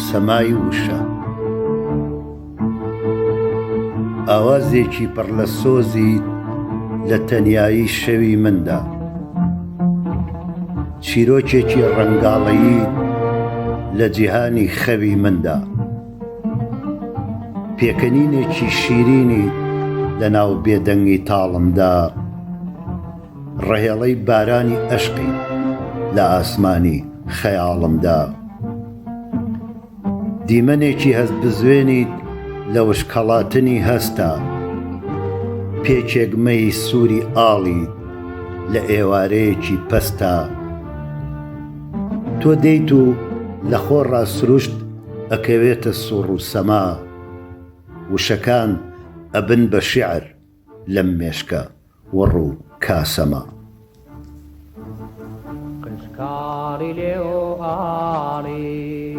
سەمای وشە ئاوازێکی پڕ لە سۆزیت لە تەنیایی شەوی مندا چیرۆکێکی ڕەنگاڵەییت لە جیهانی خەوی مندا پێکەنینێکی شیرینیت لە ناو بێدەنگی تاڵمدا ڕەهێڵەی بارانی ئەشقیت لە ئاسمانی خەیاڵمدا. دیمەنێکی هەست بزوێنیت لە وشکهەڵاتنی هەستا. پێکێک مەی سووری ئاڵیت لە ئێوارەیەکی پەستا. تۆ دێیت و لە خۆڕا سروشت ئەکەوێتە سوڕ و سەما. وشەکان ئەبن بە شیعر لەم مێشکە. وڕ و کاسەمە. قژکاڵی لێو ئاڵی.